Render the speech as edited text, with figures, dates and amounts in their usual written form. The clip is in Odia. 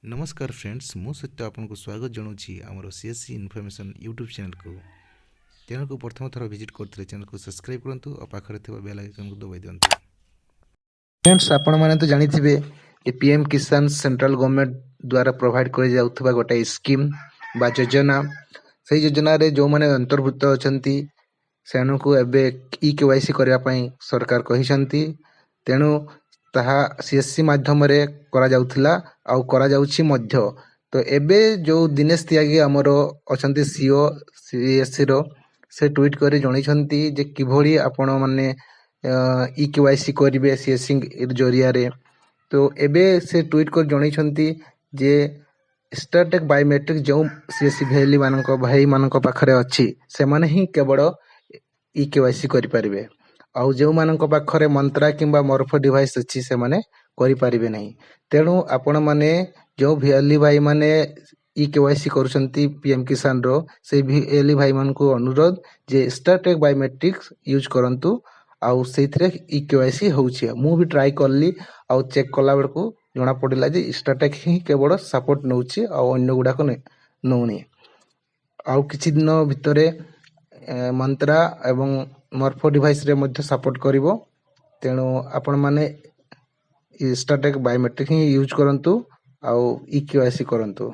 ନମସ୍କାର ଫ୍ରେଣ୍ଡସ୍, ମୁଁ ସତ୍ୟ ଆପଣଙ୍କୁ ସ୍ୱାଗତ ଜଣାଉଛି ଆମର ସିଏସ୍ସି ଇନଫର୍ମେସନ୍ ୟୁଟ୍ୟୁବ୍ ଚ୍ୟାନେଲ୍କୁ। ଚ୍ୟାନେଲ୍କୁ ପ୍ରଥମ ଥର ଭିଜିଟ୍ କରୁଥିଲେ ଚ୍ୟାନେଲ୍କୁ ସବସ୍କ୍ରାଇବ୍ କରନ୍ତୁ ଆଉ ପାଖରେ ଥିବା ବେଲ୍ ଆଇକନ୍କୁ ଦବାଇ ଦିଅନ୍ତୁ। ଫ୍ରେଣ୍ଡସ୍, ଆପଣମାନେ ତ ଜାଣିଥିବେ ଏ ପିଏମ୍ କିଷାନ ସେଣ୍ଟ୍ରାଲ ଗଭର୍ଣ୍ଣମେଣ୍ଟ ଦ୍ୱାରା ପ୍ରୋଭାଇଡ଼ କରାଯାଉଥିବା ଗୋଟାଏ ସ୍କିମ୍ ବା ଯୋଜନା। ସେଇ ଯୋଜନାରେ ଯେଉଁମାନେ ଅନ୍ତର୍ଭୁକ୍ତ ଅଛନ୍ତି, ସେମାନଙ୍କୁ ଏବେ ଇ କେୱାଇସି କରିବା ପାଇଁ ସରକାର କହିଛନ୍ତି। ତେଣୁ ତାହା ସିଏସ୍ସି ମାଧ୍ୟମରେ କରାଯାଉଥିଲା ଆଉ କରାଯାଉଛି ମଧ୍ୟ। ତ ଏବେ ଯେଉଁ ଦିନେଶ ତ୍ୟାଗୀ ଆମର ଅଛନ୍ତି ସିଇଓ ସିଏସ୍ସିର, ସେ ଟ୍ୱିଟ୍ କରି ଜଣାଇଛନ୍ତି ଯେ କିଭଳି ଆପଣମାନେ ଇ କେୱାଇସି କରିବେ ସିଏସ୍ସି ଜରିଆରେ। ତ ଏବେ ସେ ଟ୍ୱିଟ୍ କରି ଜଣାଇଛନ୍ତି ଯେ ଷ୍ଟାରଟେକ୍ ବାୟୋମେଟ୍ରିକ୍ ଯେଉଁ ସିଏସ୍ସି ଭିଏଲ୍ଇ ମାନଙ୍କ ଭାଇମାନଙ୍କ ପାଖରେ ଅଛି, ସେମାନେ ହିଁ କେବଳ ଇ କେୱାଇସି କରିପାରିବେ। ଆଉ ଯେଉଁମାନଙ୍କ ପାଖରେ ମନ୍ତ୍ରା କିମ୍ବା ମର୍ଫୋ ଡିଭାଇସ୍ ଅଛି, ସେମାନେ କରିପାରିବେ ନାହିଁ। ତେଣୁ ଆପଣମାନେ ଯେଉଁ ଭିଏଲ୍ଇ ଭାଇମାନେ ଇ କେୱାଇସି କରୁଛନ୍ତି ପିଏମ୍ କିଷାନର, ସେଇ ଭିଏଲ୍ଇ ଭାଇମାନଙ୍କୁ ଅନୁରୋଧ ଯେ ଷ୍ଟାରଟେକ୍ ବାୟୋମେଟ୍ରିକ୍ସ ୟୁଜ୍ କରନ୍ତୁ ଆଉ ସେଇଥିରେ ଇ କେୱାଇସି ହେଉଛି। ମୁଁ ବି ଟ୍ରାଏ କଲି ଆଉ ଚେକ୍ କଲା ବେଳକୁ ଜଣାପଡ଼ିଲା ଯେ ଷ୍ଟାରଟେକ୍ ହିଁ କେବଳ ସପୋର୍ଟ ନେଉଛି ଆଉ ଅନ୍ୟ ଗୁଡ଼ାକ ନେଉନି। ଆଉ କିଛି ଦିନ ଭିତରେ ମନ୍ତ୍ରା ଏବଂ ମର୍ଫୋ ଡିଭାଇସ୍ରେ ମଧ୍ୟ ସପୋର୍ଟ କରିବ। ତେଣୁ ଆପଣମାନେ ଷ୍ଟାରଟେକ୍ ବାୟୋମେଟ୍ରିକ୍ ହିଁ ୟୁଜ୍ କରନ୍ତୁ ଆଉ ଇ କେୱାଇସି କରନ୍ତୁ।